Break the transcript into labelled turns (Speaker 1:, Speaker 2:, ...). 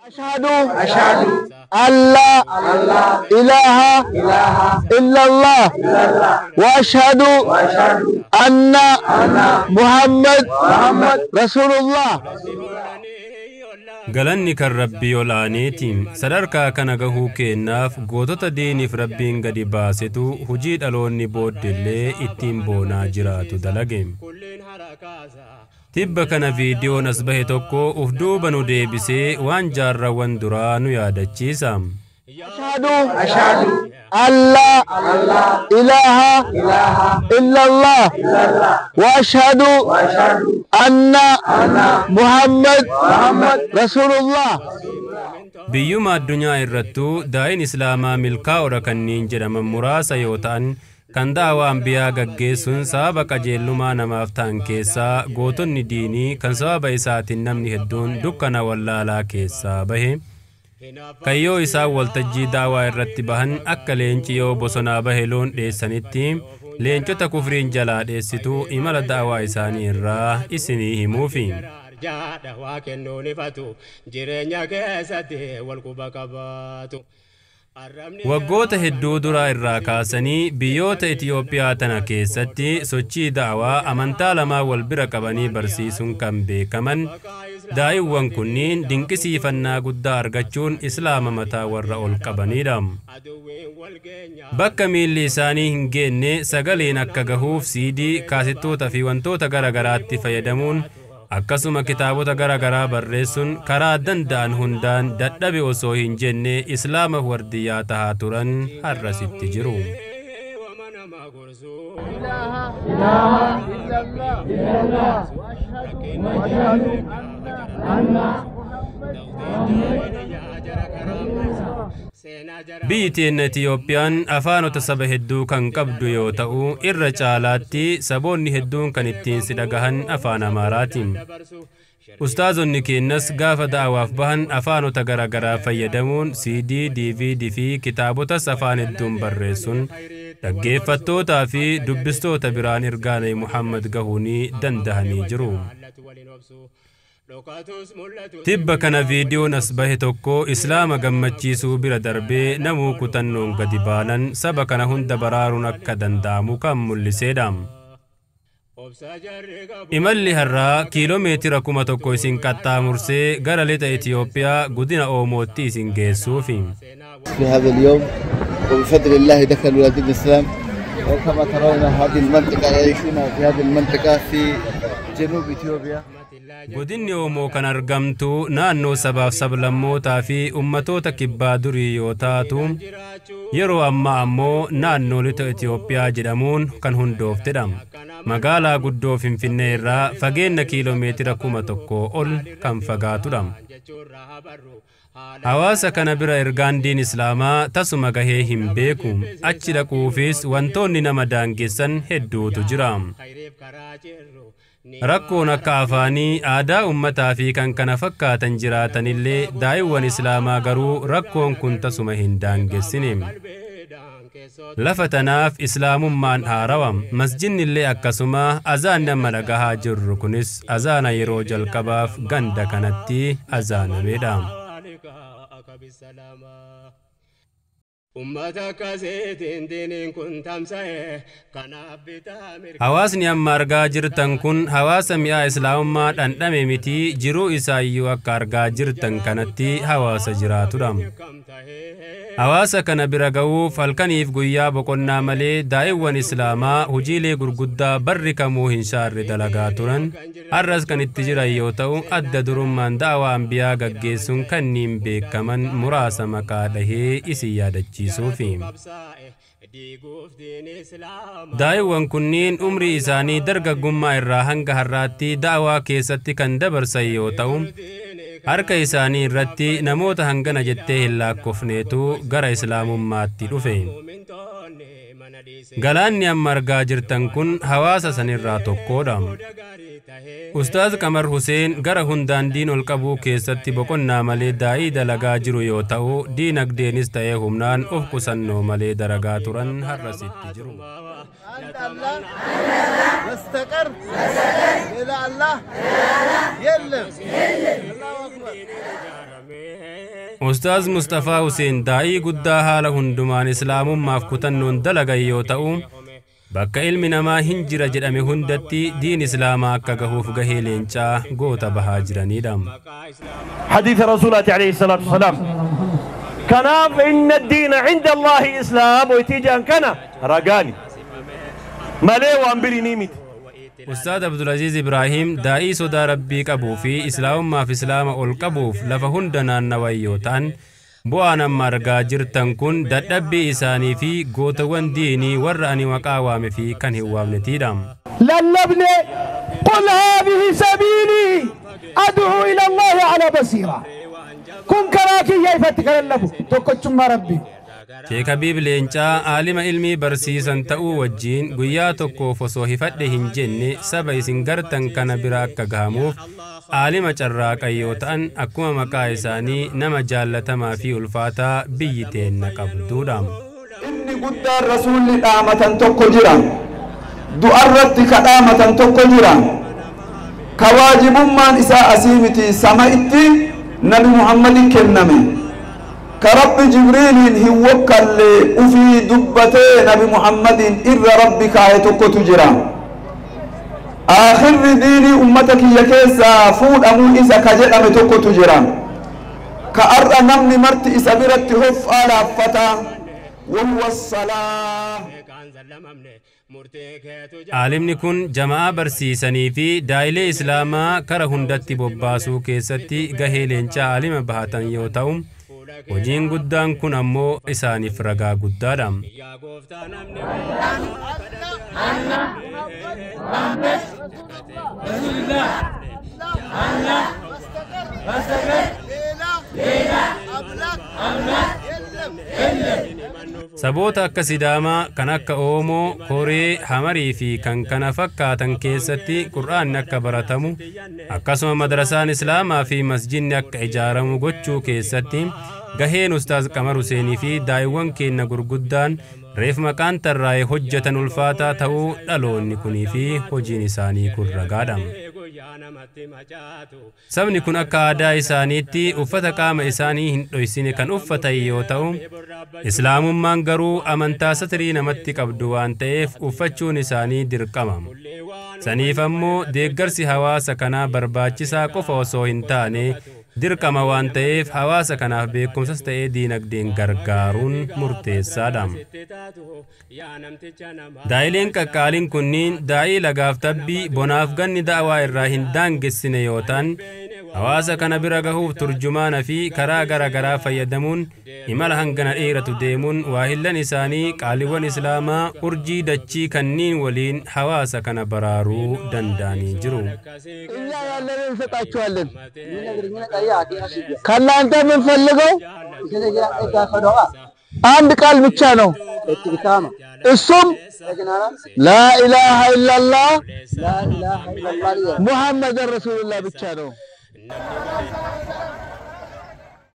Speaker 1: أشهد أن لا إله إلا الله وأشهد أن محمد رسول الله.
Speaker 2: Galanni kan Rabbii ol aaneetiin sadarkaa kana gahuu kennaaf gootota diiniif Rabbiin gadi baasetu hujii dhaloonni booddeellee ittiin boonaa jiraatu dalage. Tibba kana viidiyoon as bahe tokko uf duuba nu deebisee waan jaarrawwan duraa nu yaadachiisa.
Speaker 1: أشهد أن لا إله إلا الله وأشهد أن محمد رسول الله.
Speaker 2: Biyyuma addunyaa irrattuu daa'iin Islaamaa milkaa'oodha kanneen jedhaman muraasa yoo ta'an kan da'awaa ambiyaa gaggeessuun sababa qajeelummaa namaaf ta'an keessaa gootonni diinii kan sababa isaatiin namni hedduun dukkana wallaalaa keessaa bahe. Kayyoo isaan waltajjii daawaa irratti bahan akka leenci yoo bosonaa bahe loon dheessanitti leencota kufriin jalaa dheessitu imala daawaa isaanii irraa isinii himuufi. Waggoota hedduu duraa irraa kaasanii biyyoota Itiyoophiyaa tana keessatti sochii daawaa amantaa lamaa wal bira qabanii barsiisuun kan beekaman daa'iiwwan kunniin dinqisiifannaa guddaa argachuun Islaama mataa warra ol qabanidha. Bakka miilli isaanii hin geenne sagaleen akka gahuuf siidii, kaasittoota fi wantoota gara garaatti fayyadamuun akkasuma kitaabota gara garaa barreessuun karaa danda'an hundaan dadhabe osoo hin jenne Islaama wardiyyaa tahaa turan har'asitti jiru. Biyyi teenya Itiyoophiyaan afaanota saba hedduu kan qabdu yoo ta'u irra caalaatti saboonni hedduun kan ittiin si dhagahan afaan Amaaraatiin. Ustaazonni keenyas gaafa da'awaaf bahan afaanota gara garaa fayyadamuun CD, DVD fi kitaabotas afaan hedduun barreessuun dhaggeeffattootaa fi dubbistoota biraan ergaa Nabi Muhammad gahuunii dandahanii jiru. Tibba kana viidiyoon as bahe tokko Islaama gammachiisuu bira darbee namuu kutannoon gadi baanan saba kana hunda baraaruun akka danda'amu kan mul'isedha. Imalli har'aa kiiloomeetira 1000 isin qaxxaamursee gara lixa Itiyoophiyaa godina Oomootti isin geessuufi.
Speaker 1: في هذا اليوم وبفضل الله دخلوا إلى دين الإسلام، وكما ترون هذه المنطقة يعيشون في هذه المنطقة في جنوب إثيوبيا.
Speaker 2: Godinni Oomoo kan argamtu naannoo sabaaf sablammootaa fi ummatoota kibbaa durii yoo taatu yeroo ammaa ammoo naannoo lixa Itiyoophiyaa jedhamuun kan hundooftedha. Magaalaa guddoo Finfinnee irraa fageenya kiiloomeetira 1000 ol kan fagaatudha. Hawaasa kana bira ergaan diin Islaamaa tasuma gahee hin beeku. Achi dhaquufis wantoonni nama daangessan hedduutu jira. Rakkoon akka afaanii, aadaa uummataa fi kan kana fakkaatan jiraatanillee daa'iiwwan Islaamaa garuu rakkoon kun tasuma hin daangessine. Lafa tanaaf Islaamummaan haarawa. Masjidni illee akkasuma azaan nama dhagahaa jirru kunis azaana yeroo jalqabaaf ganda kanatti azaanamedha. Hawaasni amma argaa jirtan kun hawaasa mi'aa Islaamummaa dhandhame miti jiruu isaayyuu akka argaa jirtan kanatti hawaasa jiraatudha. Hawaasa kana bira gahuuf halkaniif guyyaa boqonnaa malee daa'iiwwan Islaamaa hojiilee gurguddaa barri kamuu hin shaarre dalagaa turan har'as kan itti jiran yoo ta'u adda durummaan da'awaa ambiyaa gaggeessuun kanneen beekaman muraasa maqaa dhahee isin yaadachiisuufi. Daa'iiwwan kunniin umrii isaanii dargaggummaa irraa hanga har'aatti da'awaa keessatti kan dabarsan yoo ta'u harka isaanii irratti namoota hangana jettee hin lakkoofneetu gara Islaamummaatti dhufe. Galaanni amma argaa jirtan kun hawaasa sanirraa tokkodha. Ustaaz Qamar Hussein gara hundaan diin ol qabuu keessatti boqonnaa malee daa'ii dalagaa jiru yoo ta'u diinagdeenis ta'ee humnaan of qusannoo malee dalagaa turan har'asitti jiru.
Speaker 1: በስተቀር ሌላ አላህ የለም።
Speaker 2: Ustaaz Mustafaa Huseen daa'ii guddaa haala hundumaan islaamummaaf kutannoon dalagan yoo ta'u, bakka ilmi namaa hin jira jedhame hundatti diin islaamaa akka gahuuf gahee leencaa goota bahaa jiranidha.
Speaker 3: حديث رسولات عليه الصلاة والسلام كناف إن الدين عند الله إسلام ويتيجان كان رقاني مالي وأنبري نيمت.
Speaker 2: Ustaad Abdulaziz Ibraahim daa'ii sodaa rabbii qabuu fi islaamummaaf islaama ol qabuuf lafa hunda naannawan yoo ta'an, bu'aan amma argaa jirtan kun dadhabbii isaanii fi gootawwan diinii warra ani maqaa waame fi kan hin waamnetiidha.
Speaker 4: للبني قل هذه سبيلي أدعو إلى الله على بصيرة كن كراكي يفتك للبو تكتشم ربي.
Speaker 2: Sheek Habiib Leencaa aalima ilmii barsiisan ta'uu wajjiin guyyaa tokkoof osoo hifadhe hin jenne saba isin gartan kana bira akka gahamuuf aalima carraaqan yoo ta'an, akkuma maqaa isaanii nama jaallatamaa fi ulfaataa biyyi teenna qabduudha.
Speaker 5: Inni guddaan rasuulli dhaamatan tokko jira. Du'arratti ka dhaamatan tokko jira. Ka waajibummaan isaa asii miti sama itti nabi Muhammadin kenname. Ka rabbi Jibriiliin hin wokkalle ufii dubbatee nabi Muhammadin irra rabbi kaaye tokkotu jira. Aakhirri diinii ummata kiyya keessaa fuudhamuu isa ka jedhame tokkotu jira. Ka ar'a namni marti isa biratti hoffaa laaffata. Wahuwa salaa.
Speaker 2: Aalimni kun jama'aa barsiisanii fi daa'ilee islaamaa kara hundatti bobbaasuu keessatti gahee leencaa aalima bahatan yoo ta'u, hojiin guddaan kun ammoo isaaniif ragaa guddaadha. Saboota akka Sidaamaa kan akka Oomoo, Koree, Hamarii fi kan kana fakkaatan keessatti Qur'aanni akka baratamu akkasuma madrasaan Islaamaa fi masjidni akka ijaaramu gochuu keessatti gaheen Ustaaz Qamar Huseenii fi daa'iwwan keenya gurguddaan reef maqaan tarraa'e hojjetan ulfaataa ta'uu dhaloonni kunii fi hojiin isaanii kun ragaadha. Sabni kun akka aadaa isaaniitti uffata qaama isaanii hin dhoysine kan uffatan yoo ta'u, islaamummaan garuu amantaa satirii namatti qabdu waan ta'eef uffachuun isaanii dirqama. Saniif ammoo deeggarsi hawaasa kanaa barbaachisaa qofa osoo hin taane dirqama waan ta'eef hawaasa kanaaf beekumsas ta'ee diinagdeen gargaaruun murteessaadha. Daa'ileen qaqqaaliin kunniin daa'ii lagaaf tabbii bonaaf ganni da'awaa irraa hin daangessine yoo ta'an, hawaasa kana bira gahuuf turjumaana fi karaa gara garaa fayyadamuun imala hangana dheeratu deemuun waahillan isaanii qaaliiwwan islaamaa urjii dachii kanniin waliin hawaasa kana baraaruu danda'anii jiru.
Speaker 1: እኛ ያለንን እንሰጣችኋለን። ከእናንተ የምንፈልገው አንድ ቃል ብቻ ነው። እሱም ላኢላሃ ኢላላህ ሙሐመድን ረሱሉላህ ብቻ ነው።